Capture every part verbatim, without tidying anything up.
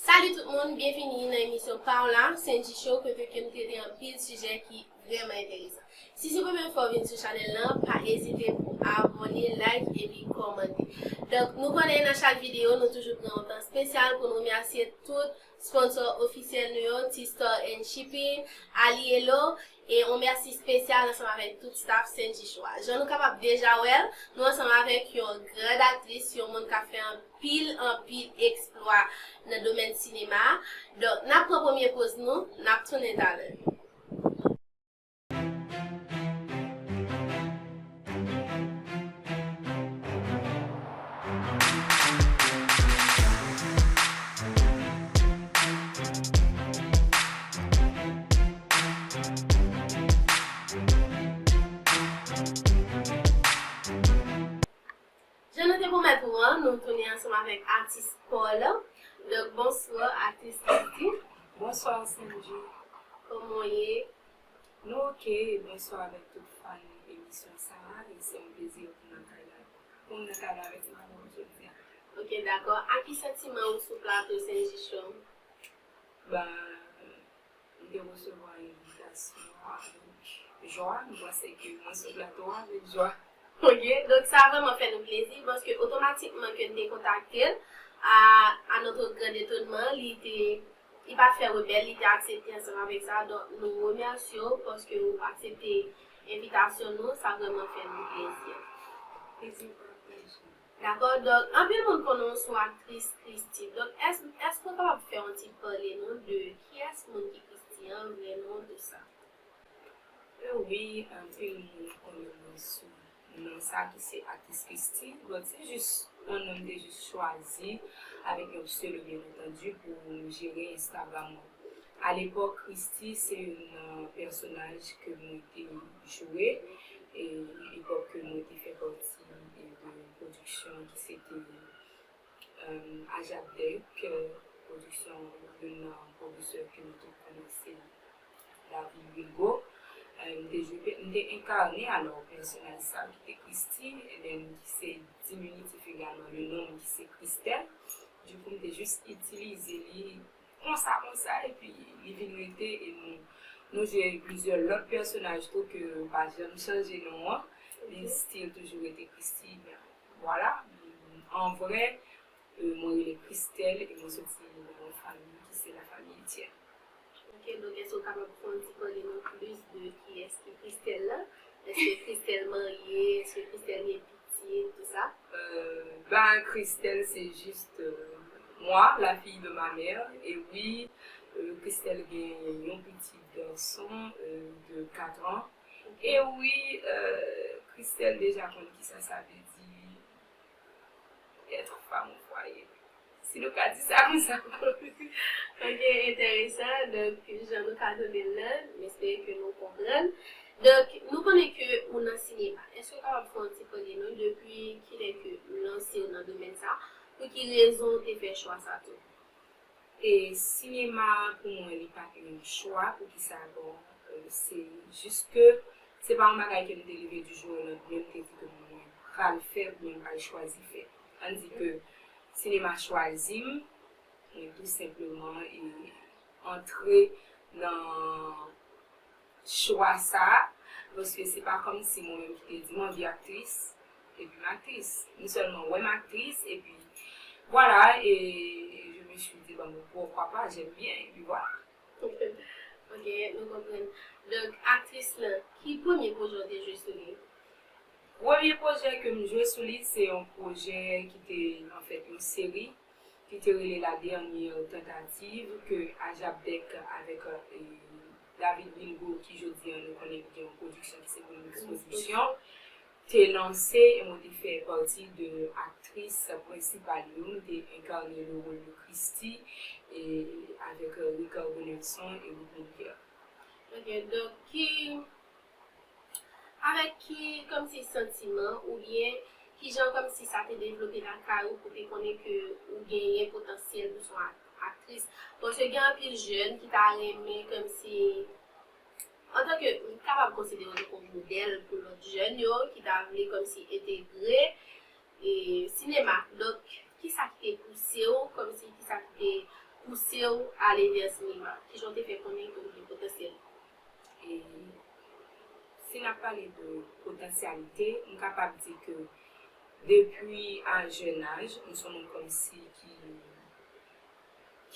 Salut tout moun, byenvini nan emisyon pa w la, Senji Show, kote ke nou trete anpil sijè ki vrèman enteresan. Si se premye fwa w vin sou chanèl lan, pa ezite pou abòne, like epi kòmante. Donk, nou konnen nan chak videyo, nou toujou pran yon tan espesyal pou nou remèsye tout sponsor ofisyèl nou yo, T-Store and Shipping, AliElo, e yon mèsi espesyal ansanm avèk tout staff Senji Show a. Jan nou kapab deja wè l, nou ansanm avèk yon grand aktris, yon moun k ap fè anpil, anpil eksplwa nan domèn sinema a. Donk, n ap pran premye poz nou, n ap tounen talè. Jan nou te pwomèt ou an, nou tounen ansanm avèk atis Paul. Donk, bonswa, atis Christy. Bonswa, Senji. Kòman w ye? Nou oke, bonswa avèk tout fan emisyon sa a, e se yon plezi pou n nan kay la. Pou n nan kay la avèk madanm jodi a. Ok, dakò. A ki santiman ou sou plato Senji Show? Ben, m te resevwa envitasyon an avèk jwa, m panse ke mwen sou plato a avèk jwa. Ok, donk sa vrèman fè nou plezi, paske otomatikman ke n te kontakte l, à, à notre grand étonnement, li te, li pa t fè rebèl, li te aksepte ansanm avèk sa. Donk, nou remèsye w paske ou aksepte envitasyon nou, sa vrèman fè nou plezi. Plezi pataje. Dakò, donk, anpil moun konnen w sou aktris Christy. Donk, èske, èske w kapab fè yon ti pale nou de kiyès moun ki Christy an, vrè non, tou sa? E wi, anpil moun konnen mwen sou non sa ki se aktris Christy. Bon, se jis yon non m te jis chwazi avèk yon pseudo, byen antandi, pou m jere Instagram mwen. Alepòk, Christy se youn nan pèsonaj ke mwen te jwe, e epòk ke mwen te fè pati de yon pwodiksyon ki se te Ajabdèk, pwodiksyon youn nan pwodisè ke nou tout konnen se David Wilgo. M te jwe, m te enkane alò pèsonaj sa ki te Christy, ebyen ki se diminutif egalman le non ki se Christelle. Dikou, m te jis itilize li konsa, konsa, epi li vin rete, e nou, nou jwe plizyè lòt pèsonaj tou ke pa janm chanje non an. Li still toujou rete Christy, men vwala. An vrè, euh, mwen rele Christelle e mwen soti nan yon fanmi ki se la famille Etienne. Ok, donk èske w kapab fè yon ti pale nou plis de kiyès ki Christelle la? Èske Christelle marye? Èske Christelle gen pitit, tou sa? Euh, ben, Christelle, c'est juste, euh, moi, la fille de ma mère. E wi, euh, Christelle gen yon pitit gason, euh, de quatre ans. E wi, euh, Christelle deja konn kisa sa vle di être femme au foyer. Si nou ka di sa konsa. Ok, enteresan. Donk, jan nou ka tande l la, m espere ke nou konprann. Donk, nou konnen ke ou nan sinema. Èske w kapab fè yon ti pale nou depi kilè ke ou lanse w nan domèn sa? Pou ki rezon ou te fè chwa sa tou? E sinema pou mwen, li pa t yon chwa. Poukisa? Bon, euh, se jis ke se pa yon bagay ke m te leve du jour au lendemain, m te di ke mwen pral fè, oubyen m pral chwazi fè. Ann di ke sinema chwazi m, mwen tou senpleman e antre nan chwa sa, paske se pa kòmsi mwen menm ki te di m anvi aktris, epi m aktris. M sèlman wè m aktris, epi vwala, e je me suis dit, bon, pourquoi pas, j'aime bien, epi vwala. Ok, nou konprann. Donk, aktris lan, ki premye pwojè w te jwe sou li? Premye pwojè ke m jwe sou li, se yon pwojè ki te, anfèt, yon seri ki te rele La Dernière Tentative, ke Ajabdèk avèk, euh, David Wilgo, ki jodi a nou konnen li gen yon pwodiksyon ki se Bonmix Production, te lanse, e mwen te fè pati de aktris prensipal yo, mwen te enkane le rôle de Christy, e avèk, euh, Ricardo Nelson e Rodney Pierre. Ok, donk, ki, avèk ki, kòmsi, santiman, oubyen kijan, kòmsi, sa te devlope lakay ou pou te konnen ke ou genyen potansyèl pou se yon ak-, aktris? Paske gen anpil jèn ki ta renmen, kòmsi, antanke, m kapab konsidere w tankou modèl pou lòt jèn yo, ki ta vle, kòmsi, entegre e sinema. Donk, kisa ki te pouse w, kòmsi kisa ki te pouse w ale vè sinema? Kijan w te fè konnen ke w gen potansyèl? E si n ap pale de potansyalite, m kapab di ke depi a jèn aj, m se yon moun kòmsi ki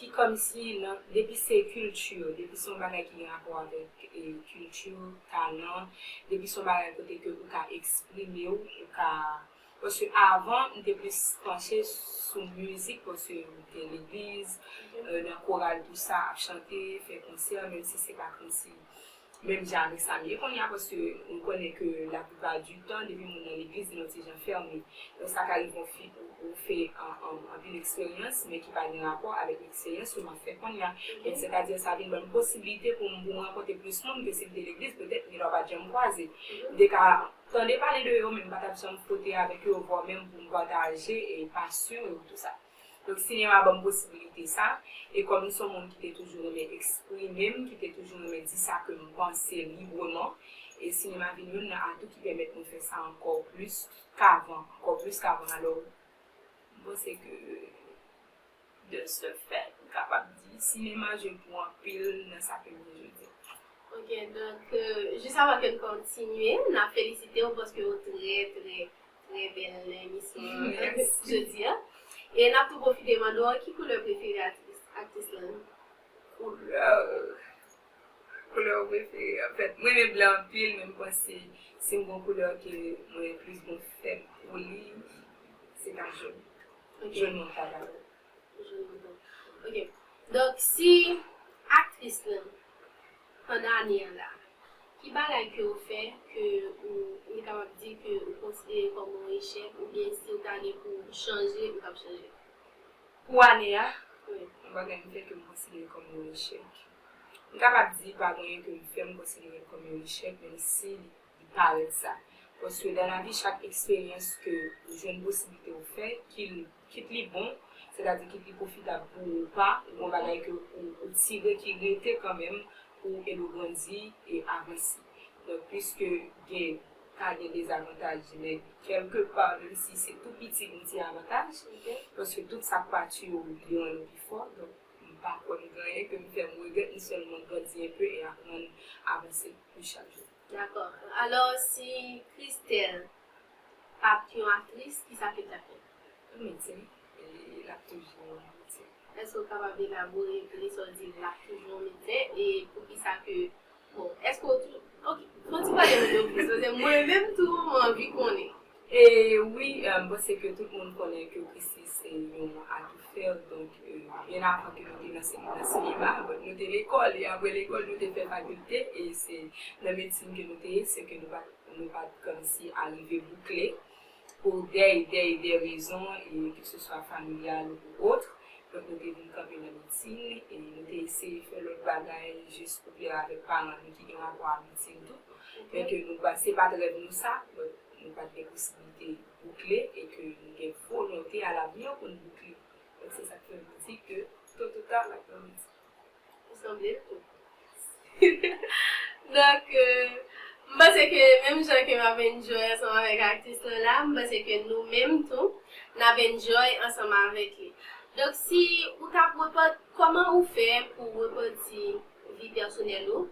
ki kòmsi nan depi se kilti, depi se yon bagay ki gen rapò avèk e, kilti, talan, depi se yon bagay kote ke ou ka eksprime w, ou ka Paske avan, m te plis panche sou mizik, paske m te legliz, euh, nan koral, tou sa, ap chante, fè konsè, menm si se pa kòmsi menm jan avèk sa m ye kounye a, paske m konnen ke laplipa di tan, depi moun nan legliz, li yon ti jan fèmen. Donk, sa ka rive yon fi, ou, ou fè an, an, anpil eksperyans, men ki pa gen rapò avèk eksperyans ke m ap fè kounye a. Donk, sètadi, sa vin ban m posiblite pou m, pou m rankontre plis moun ke si m te legliz, petèt, m gen dwa pa t janm kwaze. M te ka tande pale de yo, men m pa t ap janm fwote avèk yo, vwa menm pou m pataje e pasyon yo, tou sa. Donk, sinema ban m posibilite sa, e kòm m se yon moun ki te toujou renmen eksprime m, ki te toujou renmen di sa ke m panse libreman, e sinema vin youn nan atou ki pèmèt mwen fè sa ankò plis k'avan, ankò plis k'avan. Alò, m panse ke de ce fait, m kapab di, sinema jwe pou anpil nan sa ke m ye jodi a. Ok, donk, euh, jis avan ke n kontinye, n ap felisite w paske w trè, trè, trè bèl nan emisyon jodi a. E n ap tou pwofite mande w ki koulè prefere aktris, aktris lan? Koulè, koulè prefere, anfèt, mwen renmen blan anpil, men m panse si m gen yon koulè ke mwen plis gen fèb pou li, se ta jòn. Jòn mwen pa dakò. Ok. Donk, si aktris lan, pandan ane an la, ki bagay ke w fè ke ou, ou kapab di ke ou konsidere kòm yon echèk, oubyen si w ta gen pou w chanje, ou t ap chanje? Pou ane a, yon bagay m fè ke m konsidere kòm yon echèk. M kapab di pa gen anyen ke m fè m konsidere l kòm yon echèk, menm si li parèt sa. Paske dans la vie, chak eksperyans ke ou jwenn posiblite ou fè, kit li bon, sètadi kit li pwofitab pou ou ou pa, ou gon bagay ke ou, ou tire ki rete kanmenm pou ede w grandi e avanse. Donk, piske gen ka gen dezavantaj, men kèlke pa, menm si se tou piti, gon ti avantaj, paske tout sa k pa tiye w, li rann ou pi fò. Donk, m pa kwè m gen anyen ke m fè m regrèt, m sèlman grandi enpe e aprann avanse pou chak jou. Dakò. Alò, si Christelle pa t yon aktris, kisa ke l t ap fè? Yon medsen, e l ap toujou yon medsen. Èske w kapab elabore plis, sa w di l ap toujou yon medsen, e poukisa ke, bon, èske w tou, ok, fò w ti pale nou de w plis, paske mwen menm tou, mwen anvi konnen. E wi, m panse ke tout moun konnen ke Christie se yon atoufè, donk, byen avan ke nou te nan si-, nan sinema, nou te lekòl, e apre lekòl, nou te fè fakilte, e se nan medsin ke nou te ye, se ke nou pa, nou pa t kòmsi arive boukle pou dè, dè, dè rezon, e ke se swa familyal ou otre. Donk, nou te vin kanpe nan medsin, e nou te eseye fè lòt bagay jis pou plè avèk paran nou ki gen rapò a medsin tou. Men ke nou pa, se pa t rèv nou sa, donk, nou pa t gen posiblite boukle e ke nou gen volonte alavni pou n boukle. Donk, se sa k fè m di ke tôt ou tard, l ap nan medsin. Ou sanble l tou. Donk, euh, m panse ke menm jan ke m ap enjoy ansanm avèk aktris lan la, m panse ke nou menm tou, n ap enjoy ansanm avèk li. Donk, si ou t ap repòt, kòman ou fè pou w repòti vi pèsonèl ou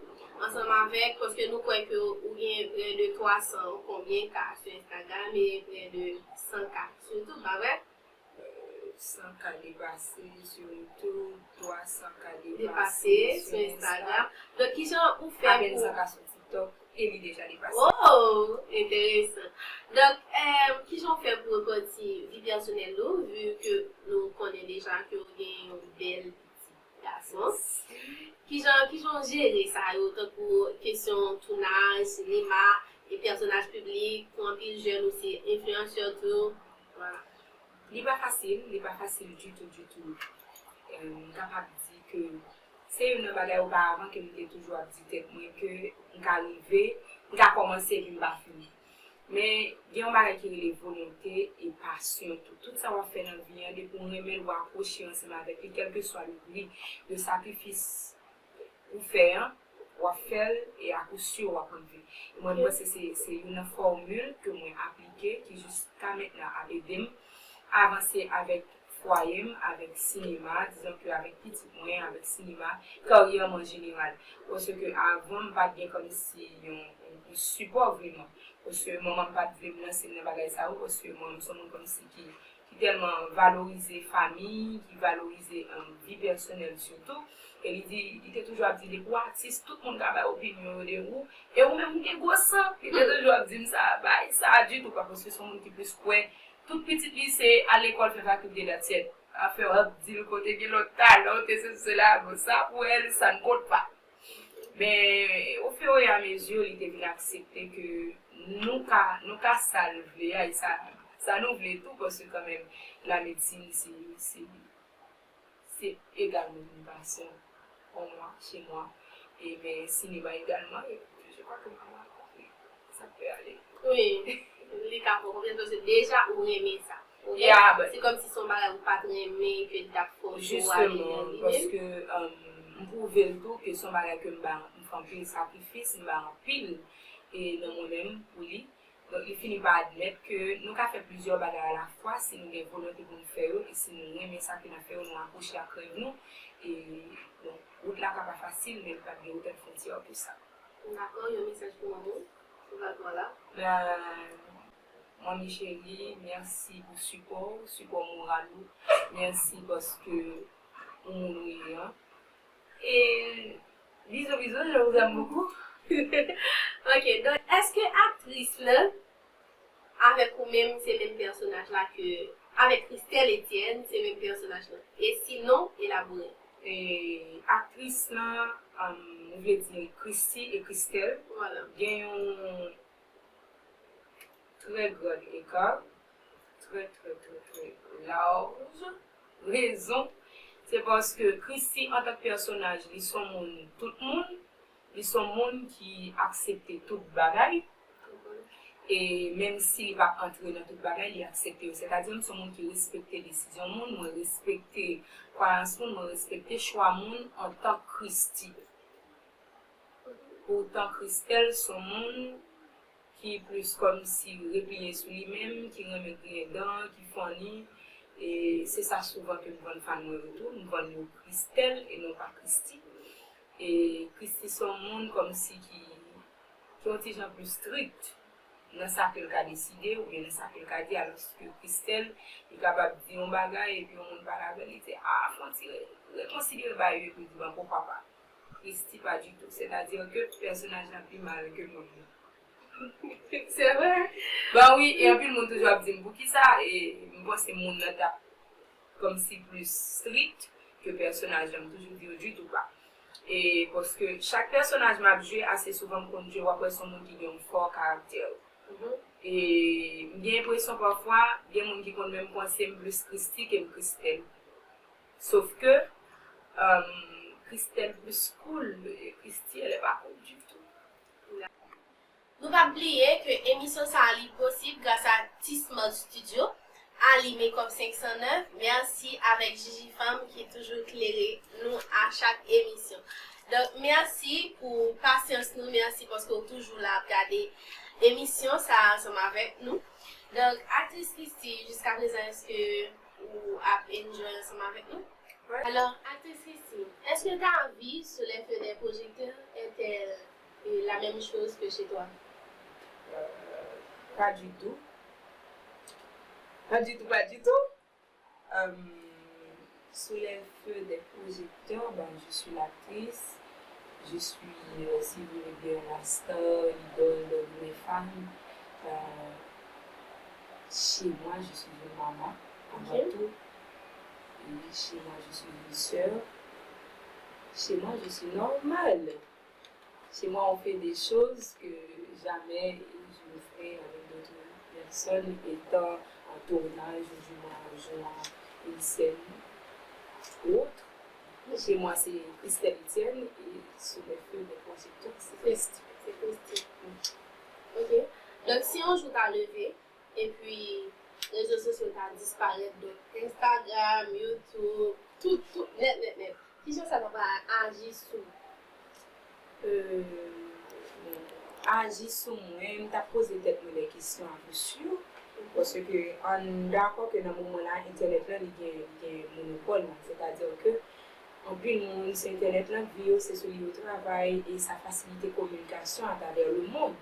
ansanm avèk, paske nou kwè ke ou gen prè de twa san konbyen ka sou Instagram e prè de san ka sou YouTube, pa vre? San ka depase sou YouTube, twa san ka depase sou Instagram. Donk, kijan ou fè pou... Apèn san ka sou TikTok, e li deja depase. Oh, enteresan. Donk, eh, kijan ou fè pou repòti vi pèsonèl ou, vi ke nou konnen deja ke ou gen yon bèl gason. Kijan, kijan w jere sa yo, tankou kesyon tounaj, sinema, e pèsonaj piblik, pou anpil jèn ou se enfliyansè tou. Vwala. Li pa fasil, li pa fasil ditou, ditou. M kapab di ke se youn nan bagay oparavan ke m te toujou ap di tèt mwen ke m ka rive, m ka kòmanse epi m pa fini. Men, gen yon bagay ki rele volonte e pasyon tou. Tout sa w ap fè nan vi an, depi w renmen l, w akwoche ansanm avèk li, kèlkeswa le pri de sakrifis ou fè an, w ap fè l e a kou si w ap rive. E mwen, m panse se, se youn nan fòmil ke mwen aplike ki jiska mentnan ap ede m avanse avèk fwaye m avèk sinema, dizon ke avèk pitit mwen, avèk sinema, karyè m an jeneral. Paske avan, m pa t gen kòmsi yon, yon, yon sipò vrèman. Paske manman m pa t vle m lanse m nan bagay sa yo, paske manman m se yon moun kòmsi ki, ki tèlman valorize fanmi, ki valorize, um, vi pèsonèl sitou. E li di, li te toujou ap di, depi w atis, tout moun ka bay opinyon yo de ou. E ou menm, ou gen gwo san. Li te toujou ap di m sa, bay sa ditou pa, paske se yon moun ki plis kwè tout pitit li se al lekòl, fè fakilte, that's it. Afè w ap di l kote gen lòt talan, ou te sesi sela, bon, sa pou elle, ça ne compte pas. Men, au fur et à mesure, li te vin aksepte ke nou ka, nou ka sa l vle a, e sa, sa nou vle tou, paske kanmenm, lamedsin, se, se, se egalman yon pasyon pour moi, chez moi. E, men, sinema egalman, e je crois que maman a compris. Sa k fè ale. Wi, li ka fè w konfyans paske deja ou renmen sa. Ok? Yeah, but Se kòmsi se yon bagay ou pa t renmen ke li t ap fòse w ale nan Jisteman, li menm. Paske, um, m pwouve l tou ke se yon bagay ke m ba, m fè anpil sakrifis, m ba anpil, e nan mwen menm, pou li. Donk, li fini pa admèt ke nou ka fè plizyè bagay alafwa si nou gen volonte pou nou fè yo, e si nou renmen sa ke n ap fè yo, nou akwoche ak rèv nou. E, bon, wout la ka pa fasil, men li pa t gen otan fwontyè ke sa. Dakò, yon mesaj pou manman w, sou platfòm la. Ben, manmi cheri, mèsi pou sipò w, sipò moral ou. Mèsi paske ou moun ou ye an. E bizou, bizou, je vous aime beaucoup. Ok, donk, èske aktris lan, avèk ou menm, se menm pèsonaj la ke, avèk Christelle Etienne, se menm pèsonaj lan? E sinon, elabore. E aktris lan, um, ou vle di Christie e Christelle, Vwala. Gen yon trè gran eka, trè, trè, trè, trè laj. Rezon, se paske Christie, antank pèsonaj, li se yon moun tout moun, li se yon moun ki aksepte tout bagay. E menm si li pa antre nan tout bagay, li aksepte yo. Sètadi, m se yon moun ki respekte desizyon moun, mwen respekte kwayans moun, mwen respekte chwa moun antank Christie. Poutan, Christelle se yon moun ki plis kòmsi repliye sou li menm, ki renmen griyen dan, ki funny. E se sa souvan ke m vann fan mwen yo tou, m vann yo Christelle e non pa Christie. E Christie se yon moun kòmsi ki, ki yon ti jan plis strikt nan sa ke l ka deside oubyen nan sa ke l ka di, alòske Christelle, li kapab di yon bagay epi yon moun pale avè l, li di, a, fè yon ti re-, rekonsidere bagay yo epi l di, bon, poukwa pa. Christie pa ditou. Sètadi ke pèsonaj la pi mal ke moun nan. Se vre? Ben wi, e anpil moun toujou ap di m poukisa, e m panse moun nan t ap kòmsi plis strikt ke pèsonaj la, m toujou di yo ditou pa. E paske chak pèsonaj m ap jwe, ase souvan m konn jwe, w ap wè se yon moun ki gen yon fò karaktè. Mhm. E m gen enpresyon pafwa, gen moun ki konn menm panse m plis Christie ke m Christelle. Sof ke, um, Christelle plis cool, e Christie, elle est pas cool ditou. Nou p ap bliye ke emisyon sa a li posib gras a T-Smart Studio, Ali Makeup senk san nèf. Mèsi avèk Jiji Fanm ki toujou klere nou a chak emisyon. Donk, mèsi pou pasyans nou, mèsi paske w toujou la ap gade emisyon sa a ansanm avèk nou. Donk, aktris Christie, jiska prezan, èske ou ap enjoy ansanm avèk nou? Alò, aktris Christie, èske ta vi sou lè feu dè pwojektè etè la menm choz ke che twa? Euh, pas du tout. Pas du tout, pas du tout. Euh, sous les feux des projecteurs, ben, je suis l'actrice, je suis, euh, si vous voulez bien, la star, l'idole de mes fans. Euh, chez moi, je suis une maman, avant tout. Et chez moi, je suis une sœur. Chez moi, je suis normale. Chez moi, on fait des choses que jamais je ne ferai avec d'autres personnes, étant en tournage ou du moins en jouant une scène ou autre. Chez moi, c'est Christelle Etienne et sous les feux des projecteurs, c'est Christie. C'est Christie. Ok. Donk, si yon jou ta leve, epi rezo sosyo ta disparèt, donk Instagram, YouTube, tout, tout, nèt, nèt, nèt. Kijan sa ta pral aji sou ou? Euh, aji sou mwen, m t ap poze tèt mwen de kesyon a pou si. Paske ann dakò ke nan moman la, entènèt lan li gen, li gen monopòl li. Sètadi ke anpil moun se entènèt lan k vi yo, se sou li yo travay e sa fasilite kominikasyon atravè lemonn.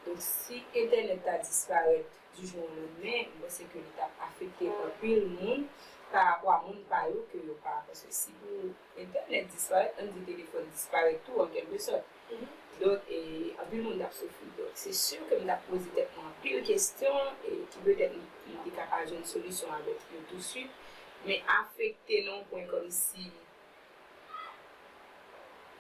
Donk, si entènèt ta disparèt di jou o lannmen, m panse ke li t ap afekte anpil moun pa rapò a moun pa yo ke yo pa. Paske si pou entènèt disparèt, ann di telefòn disparèt tou, an kèlke sòt. Donk, e, anpil moun t ap soufri. Donk, se si ke m t ap poze tèt mwen anpil kesyon e ki petèt m, m te ka pa jwenn solisyon avèk yo touswit, men afekte nan yon pwen kòmsi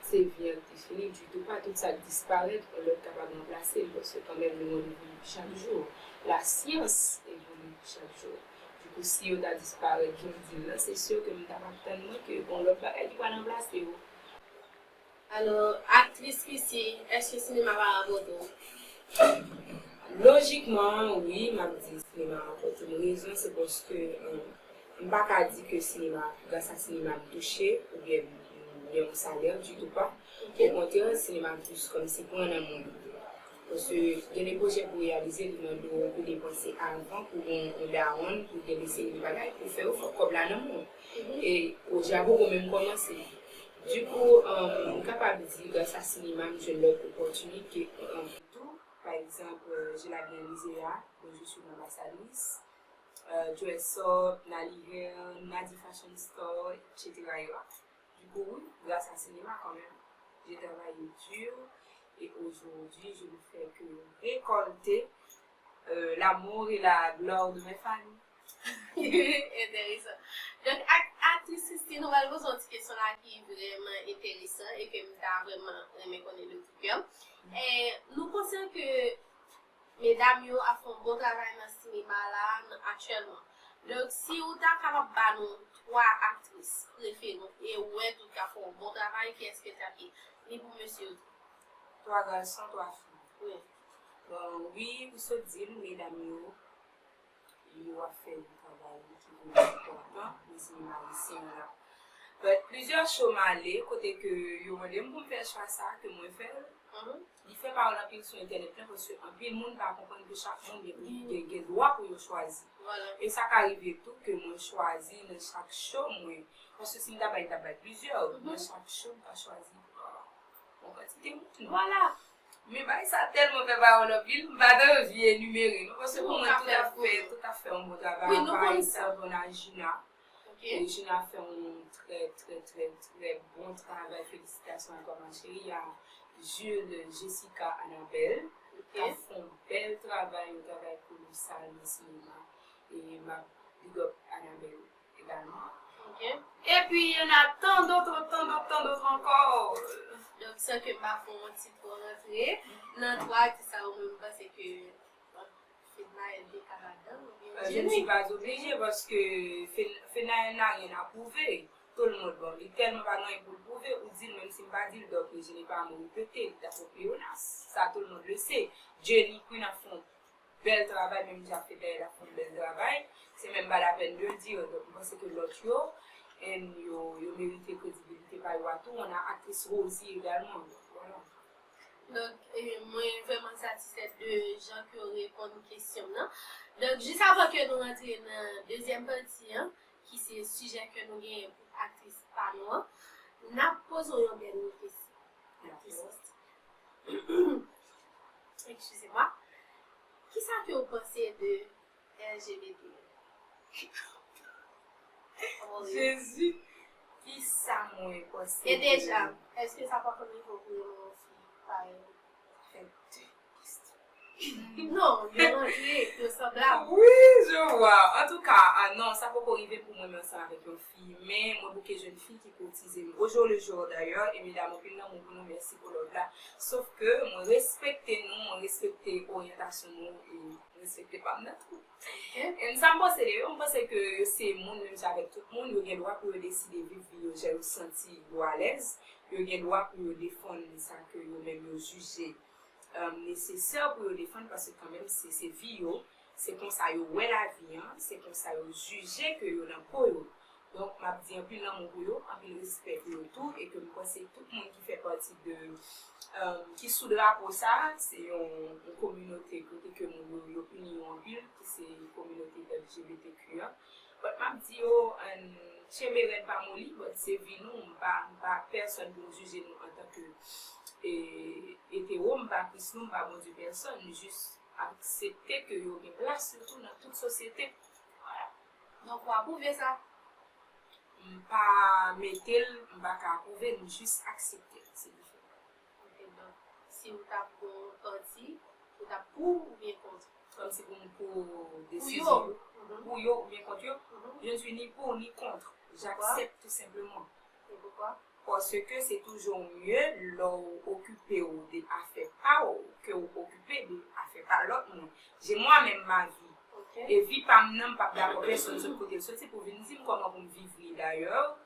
se vi an ki fini, ditou pa, tout sa k disparèt, yon lòt kapab ranplase l, paske kanmenm lemonn evolye chak jou, lasyans evolye chak jou. Dikou, si yo ta disparèt jodi lan, se si ke m t ap ap tann mwen ke gon lòt bagay ki pral ranplase yo. Alò, aktris Christie, èske sinema pa rapòte w? Lojikman, wi, m ap di sinema rapòte m rezon, se paske, euh, m pa ka di ke sinema, gras a sinema m touche, oubyen m gen yon salè, ditou pa. Okontrè, sinema plis kòmsi pran nan mwen. Paske gen de pwojè pou reyalize, li mande w pou depanse avan, pou gen yon dawonn, pou gen de seri de bagay, pou fè yo fòk kòb la nan men w. E pwojè a poko menm kòmanse. Dikou, um, m kapab di, gras a sinema, m jwenn lòt opòtinite, um, tou. Pa egzanp, euh, Jelabien Lizea, bonjou sou Anbasadris, euh, Dress Up, Nali Hair, Nadi Fashion Store, et cetera et cetera. Dikou, wi, gras a sinema kanmenm, j'ai travaillé dur et aujourd'hui, je ne fais que récolter, euh, l'amour et la gloire de mes fans. Enteresan. Donk, ak-, aktris Christie, nou pral poze yon ti kesyon la ki vrèman enteresan e ke m ta vrèman renmen konnen de tout kè. E, nou konsyan ke medam yo ap fè yon bon travay nan sinema la, nan, aktyèlman. Donk, si ou ta kapab ba nou twa aktris prefere w e ou wè tout ka fè yon bon travay, kiyès ke l t ap ye? Ni pou mesye yo tou. Twa gason, twa fi. Wi. Bon, wi, ou sot di l, medam yo, yo ap fè yon travay ki vrèman enpòtan nan sinema ayisyen an la. But, plizyè show m ale, kote ke yo mande m pou m fè chwa sa, ke mwen fè l. Li fè pawòl anpil sou entènèt lan, paske anpil moun pa konprann ke chak moun gen, gen, gen dwa pou yo chwazi. E sa ka rive tou ke mwen chwazi nan chak show mwen, paske si m ta bay, m ta bay plizyè, nan chak show m ka chwazi, ah, yon kantite moun. Vwala. Men bagay sa tèlman fè pawòl anpil, m pa t anvi enimere non, paske pou mwen tout ap fè, tout ap fè yon bon travay. Pa egzanp, on a Gina. E Gina fè yon trè, trè, trè, trè bon travay. Felisitasyon ankò, ma chérie. Y a Jules, Jessica, Annabelle, k ap fè yon bèl travay, yon travay kolosal nan sinema. E m ap big up Annabelle egalman. Epi, y en a tant d'autres, tant d'autres, tant d'autres encore. Donk, san ke m pa fè yon ti twò rantre nan twa aktris sa yo, mwen, m panse ke Fednaelle te ka ladan, oubyen Jenny. Je ne suis pas obligée, paske Fen-, Fednaelle n'a rien à prouver. Tout le monde, bon, li tèlman pa gen anyen pou l pwouve, ou di l, menm si m pa di l, donc je n'ai pas à me répéter, d'après Pléonasme, ça tout le monde le sait. Jenny Queen ap fè yon bèl travay, menm jan Fednaelle ap fè yon bèl travay. C'est même pas la peine de le dire. Donc, m panse ke lòt yo, and yo, yo merite kredibilite pa yo a tou. On a aktris Rosie également. Donc, voilà. Donk, e, mwen vrèman satisfè de jan ke w reponn kesyon m nan. Donk, jis avan ke nou rantre nan dezyèm pati an, ki se sijè ke nou genyen pou aktris pa nou an, n ap poze w yon dènye kesyon. Aktris Christie. Excusez-moi. Kisa ke w panse de L G B T. Jezi, kisa mwen panse de... E deja, èske sa pa konn rive w pou renmen yon fi parèy ou? Fè de kestyon. Non, yo rantre, yo sanblab. Oui, je vois. Antouka, ah non, sa poko rive pou mwen renmen ansanm avèk yon fi, men mwen bouke jèn fi ki koutize m. Au jour le jour, d'ailleurs, e medam, anpil lanmou pou nou, mèsi pou love la. Sof ke mwen respekte nou, mwen respekte oryantasyon nou, e mwen respekte pa m nan tou. E sa m panse de yo, m panse ke yo se moun menm jan avèk tout moun, yo gen dwa pou yo deside viv vi yo jan yo santi yo alèz, yo gen dwa pou yo defann sa ke yo menm yo jije, um, nesesè pou yo defann, paske kanmenm se, se vi yo, se konsa yo wè lavi an, se konsa yo jije ke yo nan po yo. Donk, m ap di anpil lanmou pou yo, anpil respè pou yo tou, e ke m panse tout moun ki fè pati de, euh, ki sou drapo sa, se yon, yon kominote kote ke moun yo, yo ini yo anpil, ki se kominote L G B T Q an. But m ap di yo, ann tchenbe rèd pa moli, but se vi nou, m pa, m pa pèsòn pou m jije nou antanke, e, etero, m pa Kris nou, m pa Bondye pèsòn, m jis aksepte ke yo gen plas yo tou nan tout sosyete. Voilà. Donk, w apwouve sa? M pa mete l, m pa ka apwouve l, m jis aksepte l, se diferan. Ok, donk, si w t ap gon pati, ou t ap pou oubyen kont? Kòmsi pou m pou desizyon yo. Pou yo oubyen kont yo? Je ne suis ni pour ni contre. J'accepte tout simplement. Et pourquoi? Paske se toujou mye lè w okipe w de afè pa w ke w okipe de afè pa lòt moun. J'ai moi-même ma vie. Ok. E vi pa m nan, m p ap dakò pèsòn sot kote l soti pou vin di m kòman pou m viv li. D'ailleurs,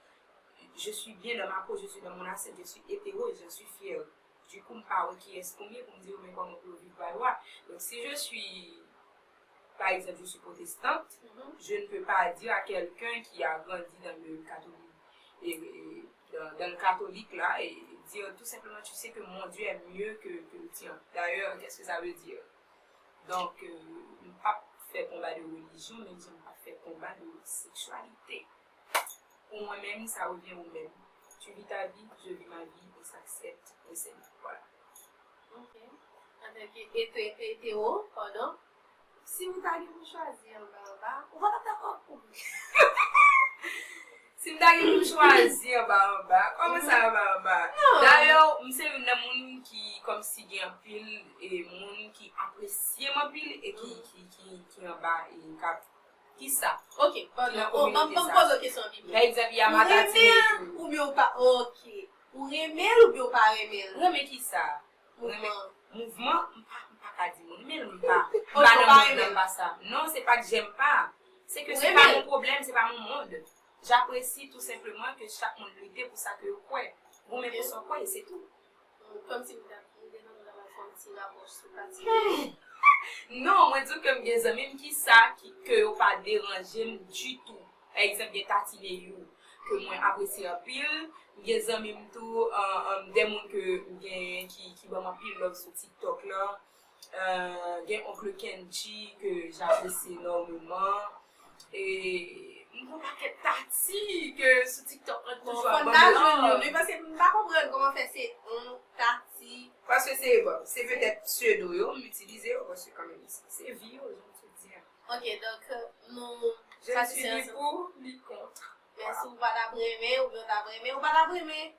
je suis bien dans ma peau, je suis dans mon assiette, je suis hétéro et j'en suis fière. Du coup, m pa wè kiyès pou m ye pou m di yo men kòman pou yo viv pa yo a. Donc, si je suis, par exemple, je suis protestante, je ne peux pas dire à quelqu'un qui a grandi dans le catholique, et, et dans, dans le catholique là, et dire tout simplement, tu sais que mon Dieu est mieux que, que le tien. D'ailleurs, qu'est-ce que ça veut dire? Donk, euh, m p ap fè konba de relijyon, menm jan m p ap fè konba de seksyalite. Pou mwen menm, ça revient au même. Tu vis ta vie, je vis ma vie, on s'accepte, on s'aime. Voilà. Ok. Antanke ete-, etero, pardon, si w ta gen pou chwazi anba anba, ou pa t ap dakò pou mwen. Si m ta gen pou m chwazi anba anba, kòman sa anba anba? Non. Dayè, m se youn nan moun ki kòmsi gen anpil, e, moun ki apresye m anpil e ki, ki, ki, ki anba, e, k ap Kisa? Ok, pardon. Ban m poze w kesyon an pi byen. Pa egzanp, y a ma tatine. Ou renmen l oubyen w pa, ok. Ou renmen l oubyen w pa renmen l? Renmen kisa? Renmen mouvman, m pa, m pa ka di m renmen l, m pa, m pa nan mond nan, m pa sa. Non, se pa que j'aime pas. Se ke se pa mon pwoblèm, se pa mon mond. J'apprécie tout simplement que chak moun lite pou sa ke yo kwè. Goumen pou sa w kwè, e se tou. Kòmsi m t ap, m te tande w t ap fè yon ti rapwòch sou tatine. Non, mwen di w ke m gen zanmi m ki sa, ki, ke yo pa deranje m ditou. Pa egzanp, gen tatine yo ke mwen apresye anpil. M gen zanmi m tou, euh, euh, de moun ke m genyen ki, ki ban m anpil love sou TikTok la. Euh, gen oncle Kenji ke j'apprécie énormément. E m gon pakèt tati ke sou TikTok mwen toujou ap ban m love. Bon, fò n ta jwenn youn, wi, paske m pa konprann kòman fè se yon tati. Paske se, bon, se petèt pseudo yo m itilize yo, paske kanmenm se, se vi yo, jan m sot di a. Ok, donk, nou, je ne suis ni pour ni contre. Men si w pa t ap renmen, oubyen w t ap renmen, ou pa t ap renmen.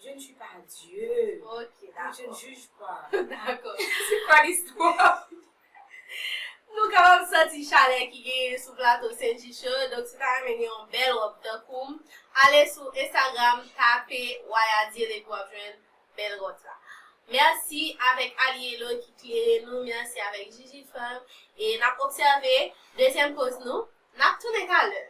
Je ne suis pas Dieu. Ok, dakò. Je ne juge pas. Dakò. C'est quoi l'histoire? Nou kapab santi chalè ki genyen sou plato Senji Show. Donk, si w ta renmen gen yon bèl wòb tankou m, ale sou Instagram, tape Waya Dieu epi w ap jwenn bèl wòb sa. Mèsi avèk Alielo ki klere nou. Mèsi avèk Jiji Fanm. E n ap obsève dezyèm poz nou. N ap tounen talè.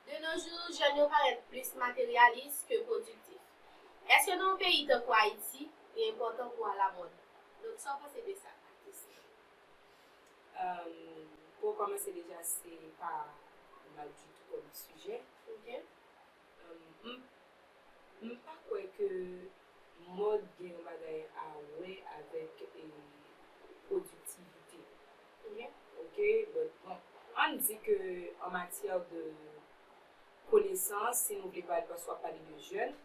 De nos jours, jèn yo parèt plis materyalis ke pwodiktif. Èske nan yon peyi tankou Ayiti, li enpòtan pou w alamòd? Donk, sa w panse de sa, Patrice? Euh, pou kòmanse deja, se pa mal ditou kòm sijè. Ok. Euh, m, m pa kwè ke mòd gen yon bagay a wè avèk, e, pwodiktivite. Ok. Ok, but bon, ann di ke an matyè de konesans, si nou vle pale, paske w ap pale de jèn,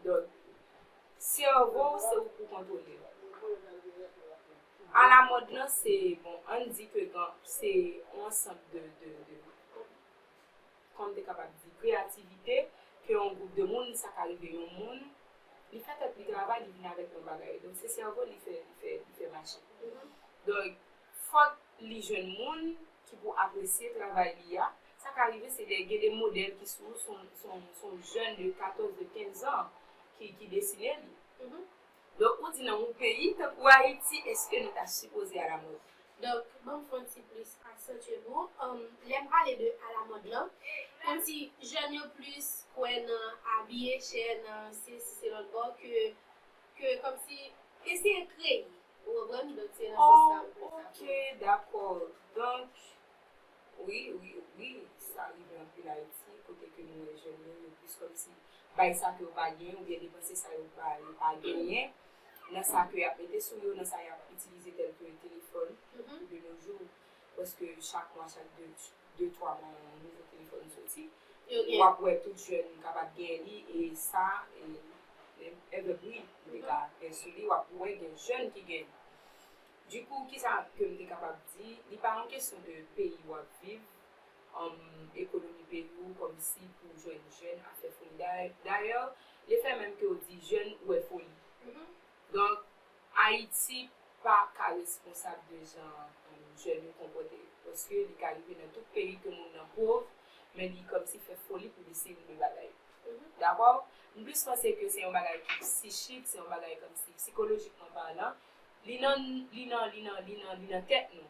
donk, sèvo w, se ou pou kontwole l. Alamòd lan, se, bon, ann di ke gen, se yon ansanm de, de, de, kòman m te kapab di, kreyativite, ke yon gwoup de moun, sa ka rive yon moun, li fè tèt li travay, li vin avèk yon bagay. Donk, se sèvo li fè, li fè, li fè mache. Donk, fòk li jwenn moun ki pou apresye travay li a. Sa ka rive, se de, gen de modèl ki sou, se yon, se yon, se yon jèn de katòz, de kenz an ki, ki desine li. Donk, ou di nan yon peyi tankou Ayiti, èske nou ta sipoze alamòd? Donk, ban m fè yon ti plis aksantye pou ou. Lè m pale de alamòd lan, kòmsi jèn yo plis kwè nan abiye chè, nan sesi, se lòtbò, ke, ke kòmsi eseye kreye. Ou konprann? Donk, se nan sans sa m plis aplike. Ok, dakò. Donk, wi, wi, wi, sa rive anpil Ayiti, kote ke nou wè jèn yo, yo plis kòmsi bay sa ke yo pa genyen, oubyen depanse sa yo pa, yo pa genyen, nan sa ke y ap mete sou yo, nan sa y ap itilize tèlke telefòn, de nos jours, paske chak mwa, chak de, de, twa mwa, yon nouvo telefòn soti. W ap wè tout jèn kapab gen li, e sa, e, evergreen, ou te ka gen sou li, w ap wè gen jèn ki gen li. Dikou, kisa ke m te kapab di? Li pa yon kesyon de peyi w ap viv, um, ekonomi peyi w, kòmsi pou jwenn jèn ap fè foli. Dayè, dayè, lefèmenm ke w di jèn, ou wè foli. Donk, Ayiti pa ka responsab de jan, um, jèn yo konpòte yo. Paske li ka rive nan tout peyi ke moun nan pòv, men li kòmsi fè foli pou li seri de bagay. Dakò? M plis panse ke se yon bagay ki sichik, se yon bagay kòmsi sikolojikman palan. Li nan, li nan, li nan, li nan, li nan tèt nou.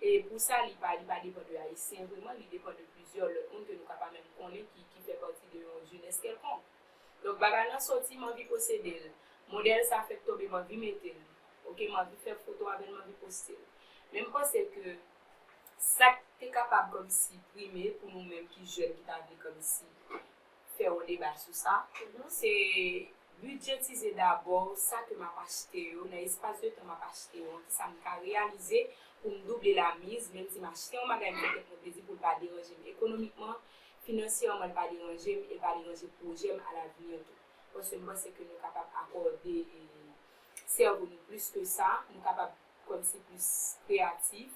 E pou sa, li pa, li pa depann de Ayisyen vreman, li depann de plizyè lòt moun ke nou ka pa menm konnen ki, ki fè pati de yon jenès kèlkonk. Donk, bagay lan soti, m anvi posede l. Modèl sa fèk tonbe, m anvi mete l. Ok, m anvi fè foto avè l, m anvi poste l. Men m panse ke sa k te kapab kòmsi prime pou nou menm ki jèn ki ta vle kòmsi fè yon deba sou sa, se bidjetize dabò sa ke m ap achte yo, nan espas de tan m ap achte yo, kisa m ka reyalize pou m double la miz, menm si m achte yon bagay, m fè tèt mwen plezi pou l pa deranje m ekonomikman, finansyèman, l pa deranje m, e l pa deranje pwojè m alavni an tou. Paske m panse ke nou kapab akòde, e, sèvo nou plis ke sa, nou kapab kòmsi plis kreyatif,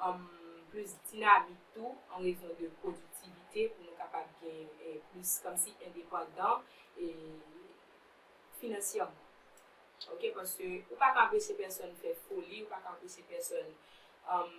um, plis dinamik tou, an rezon de pwodiktivite, pou nou kapab gen, eh, plis kòmsi endepandan, e, finansyèman. Ok, paske ou pa ka anpeche pèsòn fè foli, ou pa ka anpeche pèsòn, um,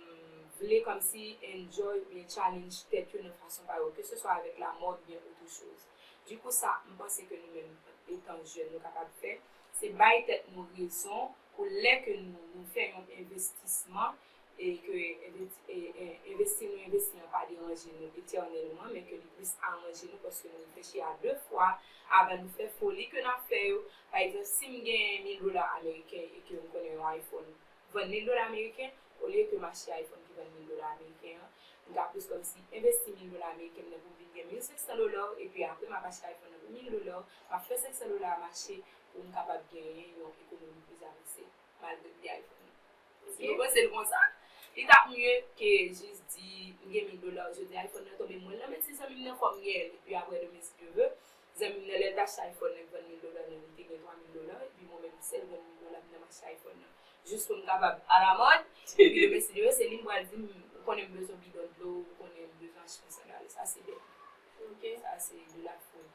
vle kòmsi enjoy oubyen challenge tèt yo nan fason pa yo, ke se swa avèk lamòd oubyen otre choz. Dikou sa, m panse ke nou menm, etan jèn, nou kapab fè, se bay tèt nou rezon pou lè ke nou, nou fè yon envestisman, e ke envesti, e, e, envesti nou envesti an pa deranje nou etènèlman, men ke li plis aranje nou, paske nou reflechi a de fwa avan nou fè foli ke n ap fè yo. Pa egzanp, si m gen mil dola ameriken e ke m konnen yon iPhone vann mil dola ameriken, olye ke m achte iPhone ki vann mil dola ameriken an, m ka plis kòmsi envesti mil dola ameriken m nan pou m vin gen mil senk san dola, epi apre m ap achte iPhone nan pou mil dola, m ap fè senk san dola a mache pou m kapab genyen yon ekonomi plis avanse, malgre m gen iPhone nan. Si nou panse l konsa, li t ap mye ke jis di, m gen mil dola, jodi a iPhone nan tonbe, m wè l nan men ti zanmi m nan, fò m gen l, epi apre demen si Dye ve, zanmi m nan lè l t achte iPhone nan, li vann mil dola nan, li te gen twa mil dola, epi mwen menm sèl vann mil dola m nan m achte iPhone nan. Jis pou m kapab alamòd, epi demen si Dye ve, se li m pral di m, ou konnen m bezwen bidon dlo, ou konnen m bezwen achte yon sandal, sa se bèt. Sa se de la foli.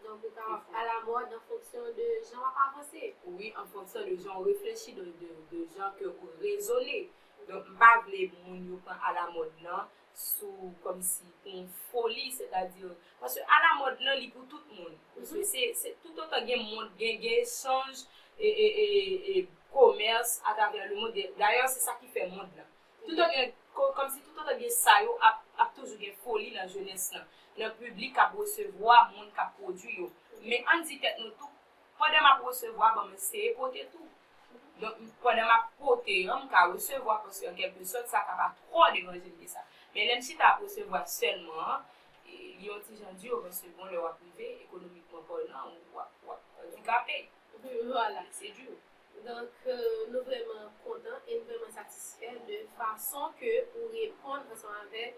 Donk, ou ka alamòd an fonksyon de jan w ap avanse. Wi, an fonksyon de jan w reflechi, de, de, de jan ke ou rezone. Donk, m pa vle moun yo pran alamòd lan sou, kòmsi, pou yon foli, sètadi, paske alamòd lan, li pou tout moun. Paske se, se toutotan gen mond, gen, gen echanj, e, e, e, e komès atravè lemonn. Dayè, se sa ki fè mond lan. Toutotan gen, kò-, kòmsi toutotan gen sa yo ap, ap toujou gen foli nan jenès lan, nan piblik k ap resevwa moun k ap pwodui yo. Men ann di tèt nou tou, pandan m ap resevwa, ban m eseye pote tou. Donk, pandan m ap pote an, m ka resevwa, paske an kèlke sòt, sa ka pa twò deranje m ke sa. Men lè m chita ap resevwa sèlman an, e, li yon ti jan di, paske bon, lè w ap rive, ekonomikman palan, w ap, w ap andikape. Vwala. Se di. Donk, euh, nou vrèman kontan e nou vrèman satisfè de fason ke ou reponn ansanm avèk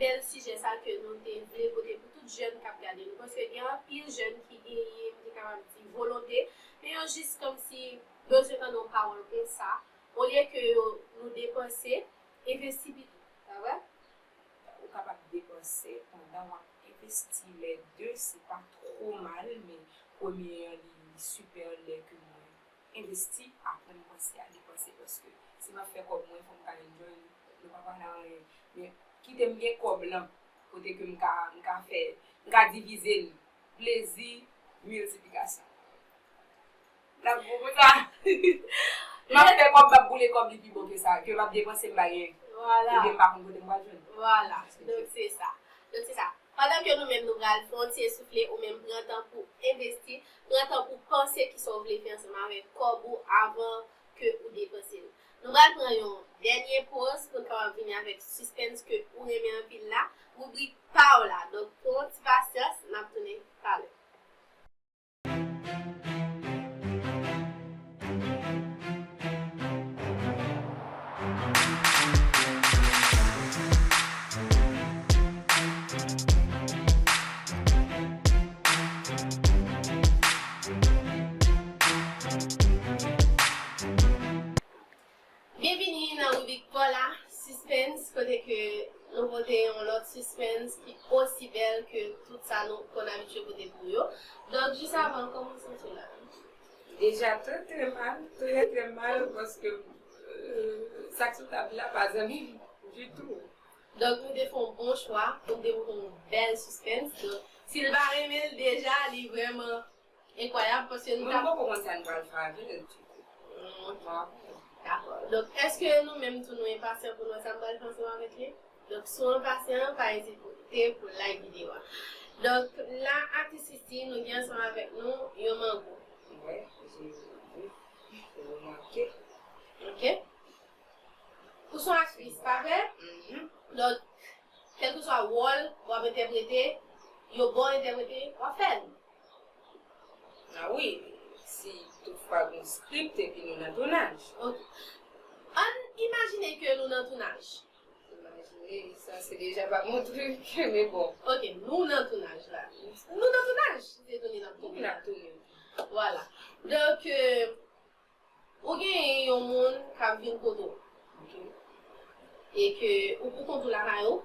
bèl sijè sa ke nou te vle pote pou tout jèn k ap gade nou. Paske gen anpil jèn ki genyen, m te kapab di, volonte, men yo jis kòmsi bezwen tande yon pawòl konsa, olye ke yo, nou depanse, envesti pito. Pa vre? Ou kapab depanse pandan w ap envesti. Lè de, se pa twò mal, men premye an, li, li sipè lè ke mwen envesti, apre m panse a depanse, paske si m ap fè kòb mwen, fò m ka enjoy li. Nou pa pale anyen. Men kite m gen kòb lan, kote ke m ka, m ka fè, m ka divize l. Plezi, miltiplikasyon. N ap bon pou sa. M ap fè kòb, m ap boule kòb li pi bon ke sa, ke m ap depanse m pa gen. Vwala. Ebyen, m pa konn kote m pral jwenn. Vwala. Donk, se sa. Donk, se sa. Pandan ke nou menm nou pral fè yon ti esoufle, ou menm pran tan pou envesti, pran tan pou panse kisa w vle fè ansanm avèk kòb ou avan ke ou depanse l. Nou pral pran yon dènye poz pou n kapab vini avèk sispens ke ou renmen anpil la, ribrik pa w la. Donk, pran yon ti pasyans, n ap tounen talè. Byenvini nan ribrik pa w la, Sispens, kote ke nou pote yon lòt sispens ki osi bèl ke tout sa nou konn abitye pote pou yo. Donk, jis avan, kòman w santi w la? Deja trè, trè mal, trè, trè mal, paske, euh, sa k sou tab la pa zanmi m ditou. Donk, nou te fè yon bon chwa pou n te pote yon bèl sispens. Donk, si l pa renmen l deja, li vrèman enkwayab, paske nou t ap... Mwen, m poko konn sa n pral fè avè l ditou. Mm. Dakò. Donk, èske nou menm tou nou enpasyan pou n wè sa n pral fè ansanm avèk li? Donk, si w enpasyan, pa ezite pou like videyo a. Donk, la, atis Christy, nou gen ansanm avèk nou yon mango. Wi, je, wi, je remarke. Ok. Ou se yon aktris, pa vre? Mhm. Donk, kèlkeswa wòl w ap entèprete, yo ba w entèprete, w ap fè l. Ah wi, si toutfwa gen skript epi nou nan tounaj. Ok. Ann imajine ke nou nan tounaj. Imajine, sa se deja pa bon trik, men bon. Ok, nou nan tounaj la. Nou nan tounaj, se tounen n ap tounen. Tounen n ap tounen. Vwala. Donk, euh, ou genyen yon moun k ap vin kote w. Ok. E ke ou pou kont ou lakay ou,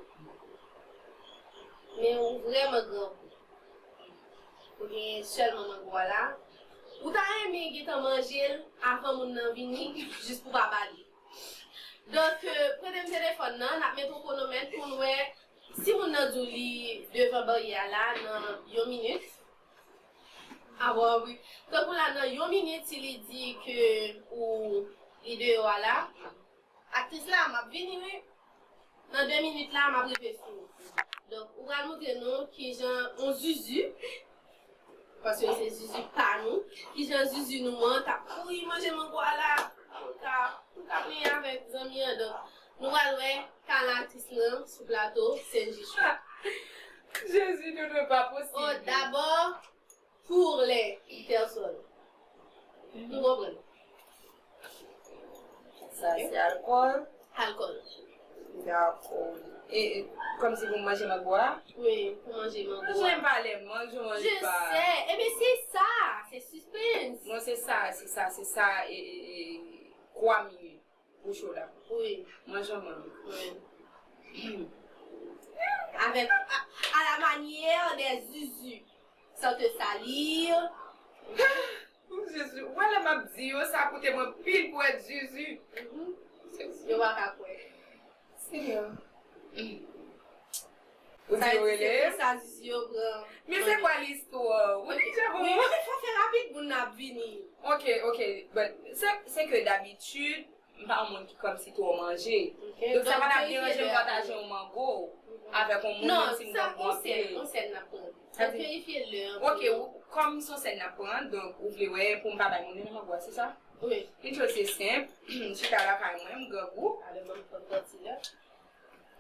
men ou vrèman grangou. Ou genyen sèlman mango a la. Ou ta renmen gentan manje l avan moun nan vini, jis pou pa ba li. Donk, euh, prete m telefòn nan, n ap mete yon kwonomèt pou n wè si moun nan di w li devan baryè a la nan yon minit. Ah bon, wi. Tankou la, nan yon minit, si li di ke ou, li deyò a la, aktris la, m ap vini, wi. Nan de minit la, m ap rive sou ou. Donk, ou pral montre nou kijan yon zuzu, paske se zuzu pa nou, kijan zuzu nou an t ap kouri manje mango a la, pou l ka, pou l ka plenyen avèk zanmi an. Donk, nou pral wè talan aktris lan sou plato, Senji Chou. Jezi, dodo pa posib. Oh, d'abord, pour les personnes. Nou konprann. Sa se alkòl? Alkòl. Dakò. E, e, kòmsi pou manje mango a? Wi, pou manje mango a. Jan m pale, manje, manje pa. Je sais. Ebyen, se sa, se sispens. Non, se sa, se sa, se sa, e, e, e, kwa minit. Bouch ou la. Wi. Manje mango. Wi. Avec, à, à la manière des zuzu. Sans te salir. Oh, Jezi, ou wè lè m ap di yo, sa koute m anpil pou wè zuzu. Mhm. Yo pa ka kwè. Senyè. Ou di yo rele? Sa di se pou sa zuzu yo pran. Men se kwa listwa? Ou deja bon. Wi, men fò fè rapid, moun nan ap vini. Ok, ok. But, se, se ke dabitid, m pa yon moun ki kòmsi twò manje. Ok, donk, sa pa t ap deranje m pataje yon mango avèk yon moun, menm si m gen gwo anpil. Non, sa, yon sèn, yon sèn n ap pran. Sa di, verifye lè anpil. Ok, ou, kòm se yon sèn n ap pran, donk, ou vle wè pou m pa bay moun nan mango a, se sa? Wi. Pito se senp, m chita lakay mwen, m grangou. Ale, ban m pran yon ti lè.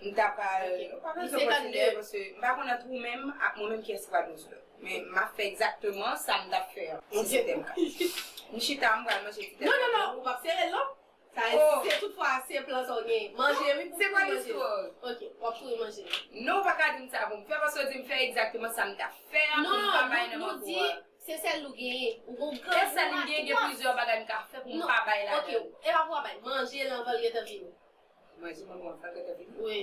M ta pral, ok, ou pa bezwen kontinye, paske m pa konn ant ou menm ak mwen menm kiyès ki pral pran sou lòt. Men m ap fè egzakteman sa m t ap fè an, si se te m ka. M chita, m pral manje ti tèt. Non, non, non, ou p ap sere l non. Sa vle di, si se tout fwa se plan sa w genyen, manje wi, pou kouri manje. Se pa istwa. Ok, w ap kouri manje. Non, ou pa ka di m sa pou m fè, paske w di m fè egzakteman sa m t ap fè a pou m pa bay nan mango a. Non, nou, nou di, se sèl nou genyen. Ou gon gran... E sèl m genyen, gen plizyè bagay m ka fè pou m pa bay ladan. Non, ok, e pa pou w pa bay. Manje l anvan l gentan vini. Manje mango an fè l gentan vini. Wi.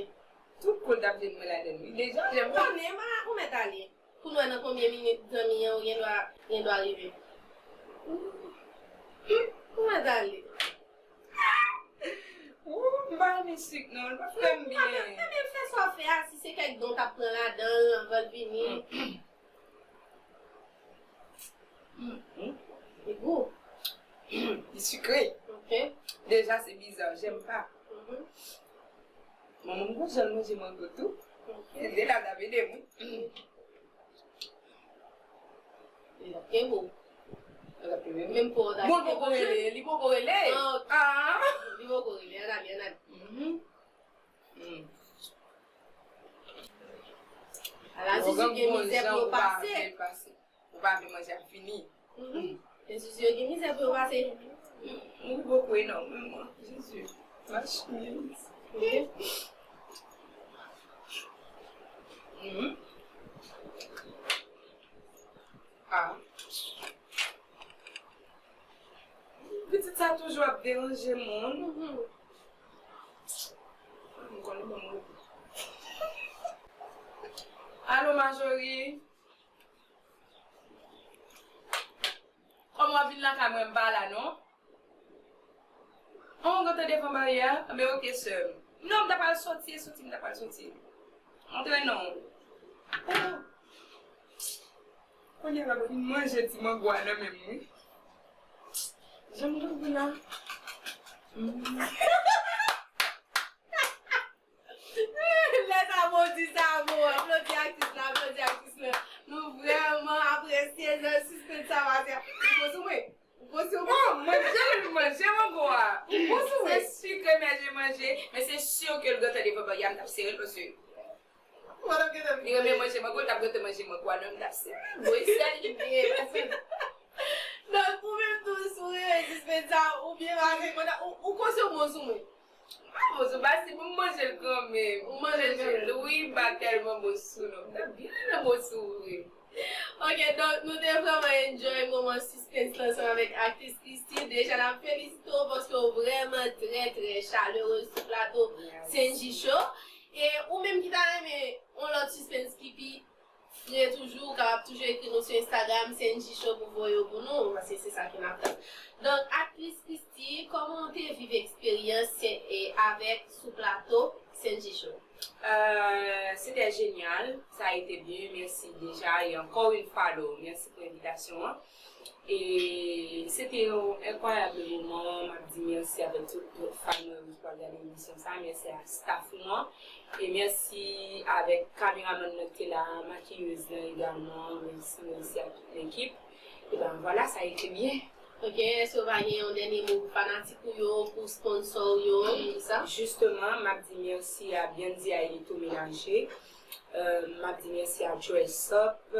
Tout kou l t ap jwenn mwen ladan l, wi. Deja, jan m konnen, ma, ou mèt ale. Pou n wè nan konbyen minit zanmi an ou gen dwa, gen dwa rive. Ou mèt ale. Ou, m pa renmen sik, non, l pa fè m byen. Ebyen, fè sa w fè a, si se kèk don w t ap pran ladan l, anvan l vini. Mm. Li gou. Sikre. Ok. Deja, se biza, j'aime pas. Mhm. Manman m gon jan l manje mango tou. Ok. Se de la l t ap ede m, wi. Li t ap kenbe w. Li t ap kenbe m. Menm pou w ta Bon, li poko rele, li poko rele. Ah, ok. Ah. Li poko rele, ann ale, ann ale. Mhm. Mm. Ala Zuzu gen mizè pou yo pase. Ou pa vle manje a fini. Mhm. Men Zuzu yo gen mizè pou yo pase. M ri bokou wi non, men mwen, Jezi. Mach miz. Mhm. Ah. Pitit sa toujou ap deranje moun. Mhm. M konnen ban m repo. Alo, Majori. Kòman w vin lakay mwen, m pa la non. An, w gentan devan baryè a? Anben, oke, sè m. Non, m ta pral soti, e soti m ta pral soti. Antre non. Oh. Kounye a l ap vin manje ti mango a nan men m, wi. Jan m grangou la. Mm. Lè sa bon di sa bon, aplodi aktris la, aplodi aktris la. Nou vrèman apresye jan sispens sa pase a. Ou bon sou mwen? Ou bon sou mwen? Oh, manje, manje mango a. Ou bon sou mwen? Se sikre manje, manje, men se si ke l gentan devan baryè a, m t ap sere l paske li renmen manje mango, l t ap gentan manje mango a, non, m t ap sere l. Bon, e sèl li byen, paske Donk, ou menm tou, si w renmen sispens sa, ou byen pase konsa, ou, ou konsye w bon sou mwen. M pa bon sou Bastille, pou m manje l kanmenm. Ou manje l kanmenm. Wi, m pa tèlman bon sou non. M ta byen renmen bon sou ou vre. Ok, donk, nou te vrèman enjoy moman sispens la ansanm avèk aktris Christie. Deja, n ap felisite w paske w vrèman trè, trè chalerez sou plato Senji Show. E ou menm ki ta renmen yon lòt sispens ki pi fre toujou, ou kapab toujou ekri nou sou Instagram, Senji Show pou voye yo pou nou, paske se sa ke n ap tann. Donk, aktris Christie, kòman w te viv eksperyans e avèk sou plato Senji Show? Euh, c'était génial, ça a été bien, merci déjà, et encore une fois, alors, merci pour l'invitation, hein. E se te yon enkwayab moman, m ap di mèsi avèk tout, tout fan mwen yo ki pral gade emisyon sa, mèsi a staff nou an, e mèsi avèk kameramann nan ki te la, makiyez lan egalman, mèsi, mèsi a tout lekip. E ben vwala, sa a été bien. Ok, èske w pa gen yon dènye mo pou fanatik ou yo, pou sponsò w yo, tout sa? Jisteman, m ap di mèsi a Biandy Aelito Ménager, euh, m ap di mèsi a Dress Up,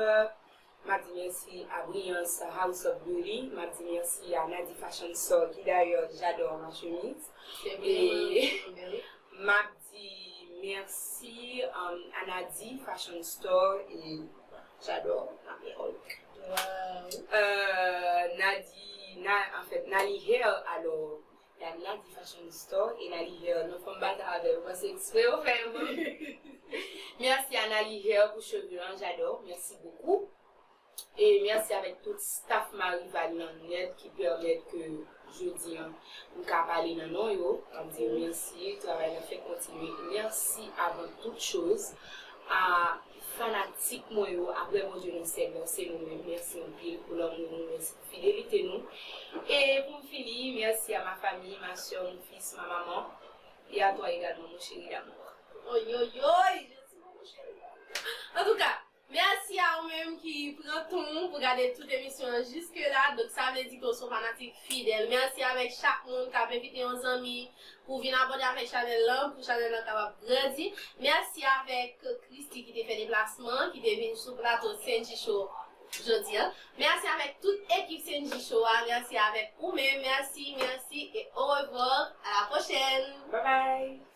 m ap di mèsi a Brillance House of Beauty, m ap di mèsi a Nadi Fashion Store, qui d'ailleurs j'adore ma chemise. E m ap di mèsi, um, a Nadi Fashion Store et j'adore ma perruque. Wow. Euh, Nadi, na, en fait, Nali Hair, alors, il y a Nadi Fashion Store et Nali Hair. Non, fò m bat avè yo, paske eksprè yo fè yo. Merci à Nali Hair pour cheveux, hein, j'adore. Merci beaucoup. E mèsi avèk tout staff Marival lan nèt ki pèmèt ke jodi an m ka pale nan non yo. M ap di yo mèsi, travay la fèk kontinye. Mèsi avan tout choz a fanatik mwen yo, aprè Bondye nan syèl la, se nou menm. Mèsi anpil pou lanmou nou, mèsi pou fidelite nou. E pou m fini, merci à ma famille, ma sœur, mon fils, ma maman, et à toi également, mon chéri d'amour. Oyoyoy, jezi, mon chéri. Antouka, mèsi a ou menm ki pran tan w pou gade tout emisyon an jiske la. Donk, sa vle di ke w se yon fanatik fidèl. Mèsi avèk chak moun k ap envite yon zanmi pou vin abòne avèk chanèl lan, pou chanèl lan kapab grandi. Mèsi avèk Christie ki te fè deplasman, ki te vin sou plato Senji Show jodi an. Mèsi avèk tout ekip Senji Show a. Mèsi avèk ou menm. Mèsi, mèsi e au revoir. À la prochaine. Bye bye.